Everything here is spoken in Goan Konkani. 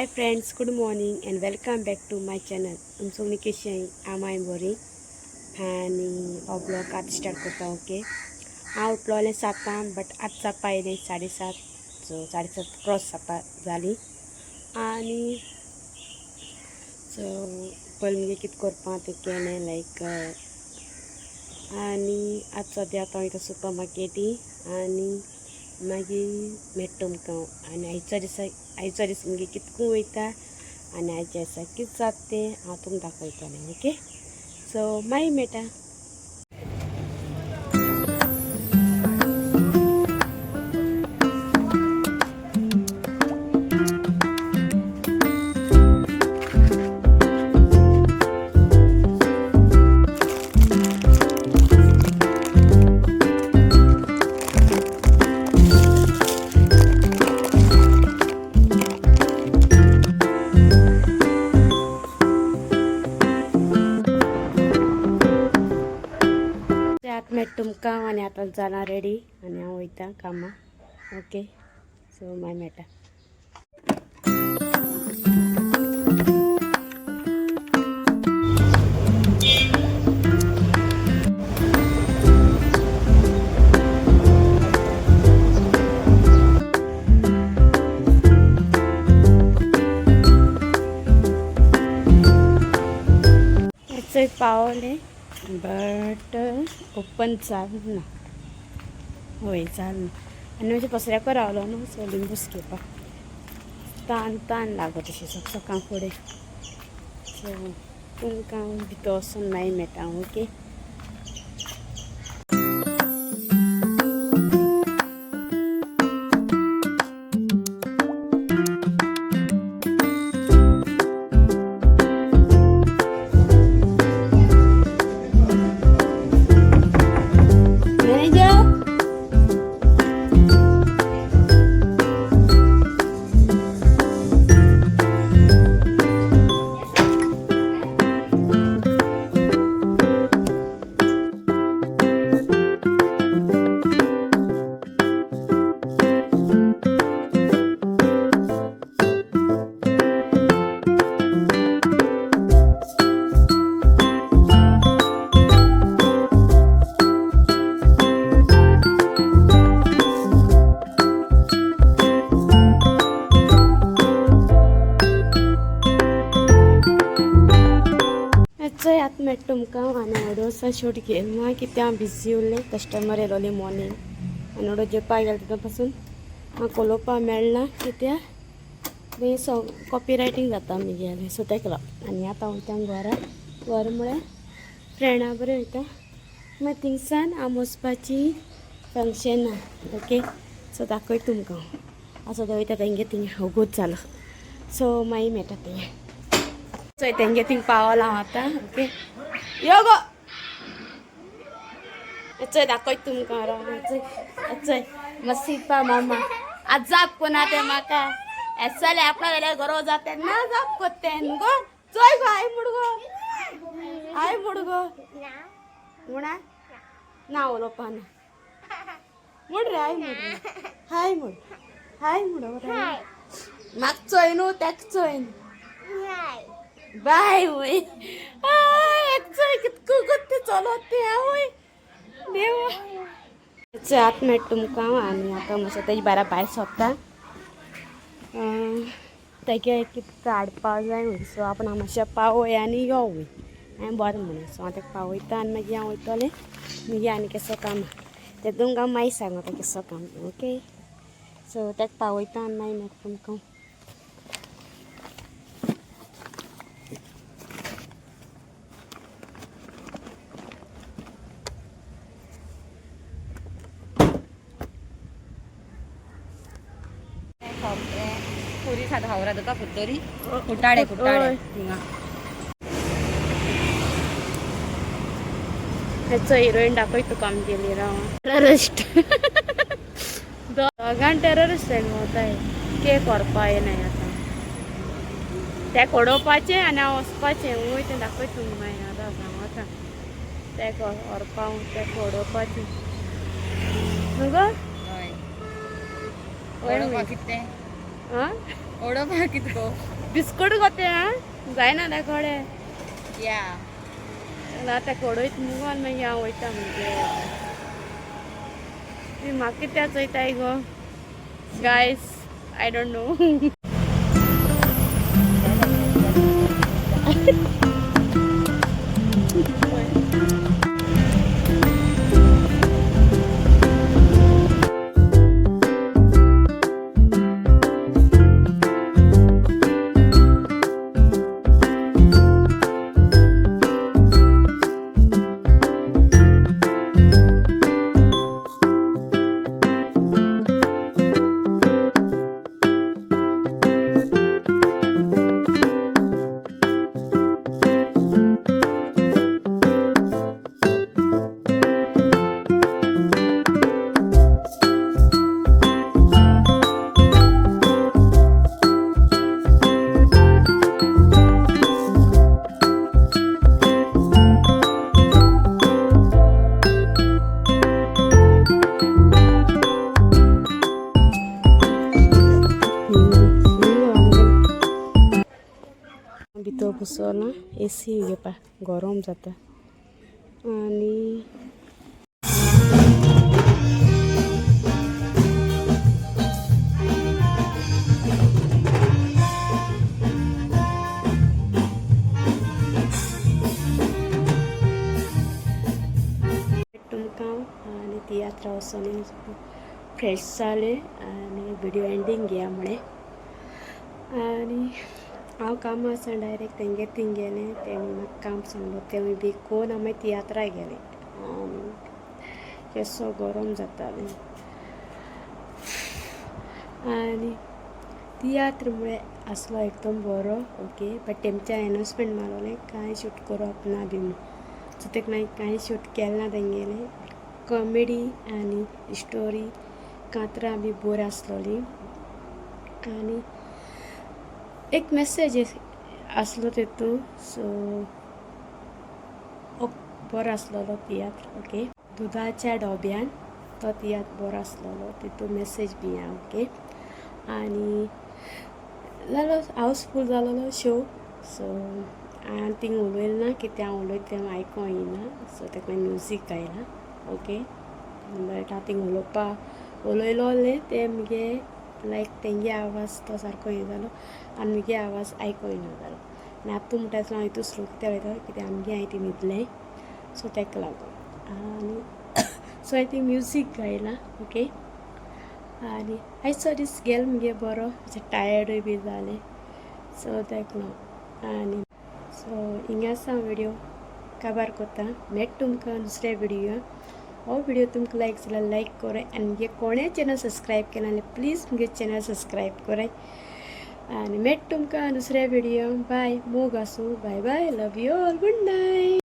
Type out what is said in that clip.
Hi friends, good morning and welcome back to my channel. तुमचो कशी आमाय बरी आनी हो ब्लॉग आतां स्टार्ट करता. ओके, हांव उठलोलें 7, बट आतां जावपा आयलें 7:30. सो 7:30 क्रॉस जावपा जाली. आनी सो पयलीं मुगे कितें करपा तें केलें लायक. आनी आतां सद्या आतां वयता सुपर मार्केटी आनी मागीर मेळटा तुमकां. आनी आयचो दीस मुगे कितको वयता आनी आयच्या दिसा कितें जाता तें हांव तुमकां दाखयतलें. ओके, सो मागीर मेळटा. आतां मेळटा तुमकां. आनी आतां जालां रेडी आनी हांव वयता कामाक. ओके, सो मागीर मेळटा. चोय पावलें बट ओपन जालें ना. वय जालें ना. आनी मातशें पसऱ्याको रावलो न्हू, सो लिंबूस घेवपाक तान तान लागत अशें सकाळ फुडें. सो तुमकां भितर वचून मागीर मेळटा. ओके. मॅनेजर. चोय आतां मेळटा तुमकां. आनी ऑडोसा शूट केलें ना कित्याक हांव बिजी उरलें. कस्टमर येयलोली मॉर्निंग आनी ऑडो जेवपाक गेलें तेन्ना पासून म्हाका उलोवपाक मेळना कित्याक मागीर सो कॉपी रायटींग जाता मुगेलें. सो तेका लागून. आनी आतां वयता घरा. घर म्हळ्यार फ्रेंडा बरें वयता. मागीर थिंगसान हांव वचपाची फंक्शना. ओके, सो दाखयता तुमकां. हांव सद्या वयता तेंगे थिंग. वगोत जालो, सो मागीर मेळटा थिंगा. चोय तेंगे थिंग पावलां हांव आतां. ओके, यो गो. चोय दाखयता तुमकां. राव, चोय चोय मसीपा मामा आज जाप कोना ते म्हाका एसले आपणा जाल्यार गरो जाता ना जाप कोत्ते गो. चोय गो, हाय म्हूण गो, हाय म्हूण गो. म्हणा ना, उलोवपा ना म्हूण रे. हाय म्हूण रे, हाय म्हूण, हाय म्हूण. म्हाका चोय न्हू, तेका चोय न्हू. बाय वय चोय कितको गोत्ते चलत ते आवय देवा. चोय आतां मेळटा तुमकां. आनी आतां मातशें तेजे बारा भायर सोदता. तेगे कितें हाडपा जाय म्हूण. सो आपूण हांव मातशें पावय आनी यो वय. हांवें बरें म्हणलें. सो हांव तेका पावयता आनी मागीर हांव वयतलें. मागीर आनी केसो काम तें तुमकां मागीर सांगता केसो काम. ओके, सो तेका पावयता आनी मागीर मेळटा तुमकां. पुरी खाता खबर आहा तुका? कुट्टोरी कुटाळे कुटाळे थिंगा. हेचो हिरोईन दाखय तुका आमगेली. राव, टेररिस्ट दोगान टेररिस्ट जाय. केक व्हरपा येनाय आतां. तेका उडोवपाचें आनी हांव वचपाचें. वय तें दाखय तुमकां मागीर. आतां सांगता तेका व्हरपा, तेका उडोवपाचें न्हू गो. हय. वय. उडोवपा कितें तें? आं उडोवपा कितको बिस्कूट गो तें आं जायना त्या कोडे या ना ताका उडयत मुगो आनी मागीर हांव वयता म्हणजे ती म्हाका कित्याक चोयताय गो गायस I don't know. भितर बसोला एसी घेवपा गरम जाता आनी तुमकां आनी तियात्र वचोन फ्रेश जालें आनी व्हिडियो एंडींग घेया म्हळें. आनी हांव कामां आसा डायरेक्ट तेंगे थिंग गेलें, तेणी म्हाका काम सांगलो तेंवूय बी कोण आमी तियात्राक गेले. आनी केसो गरम जातालें आनी तियात्र म्हळ्यार आसलो एकदम बरो. ओके, बट तेमच्या एनावन्समेंट मारलें कांय शूट करप ना बी म्हूण, सो तेका मागीर कांय शूट केलें ना तेंगेलें. कॉमेडी आनी स्टोरी कांतरां बी बरी आसलोली आनी एक मेसेज आसलो तितून. सो बरो आसलेलो तियात्र. ओके, दुदाच्या डोब्यान तो तियात्र बरो आसलेलो, तितून मेसेज बी आहा. ओके, आनी जालो हावसफूल जालोलो शो. सो हांवें थिंग उलयलें ना कित्याक हांव उलयता तें आयकोंक येना, सो तेका मागीर म्युजीक गायलां. ओके, बट हांव थिंग उलोवपा उलयलोलें तें मुगे लायक तेंगे आवाज तो सारको हें जालो आनी मुगे आवाज आयको येना जालो. आनी आतां म्हणटा आसतना हांव इतू स्लो कित्याक उलयता कित्याक आमगे हांवें ती न्हिदलें, सो तेका लागून. आनी सो हांवें ती म्युजीक गायलां. ओके, आनी आयचो दीस गेलो मुगे बरो, मातशें टायर्डूय बी जालें, सो तेका लागून. आनी सो हिंगासान व्हिडियो काबार कोत्ता, मेळटा तुमकां दुसऱ्या व्हिडियोन. हो व्हिडियो तुमकां लायक जाल्यार लायक कराय आनी मुगे कोणें चॅनल सबस्क्रायब केला जाल्यार प्लीज मुगे चॅनल सबस्क्रायब कराय. आनी मेळटा तुमकां दुसऱ्या व्हिडियोन. बाय, मोग आसूं, bye bye, love you all, good night.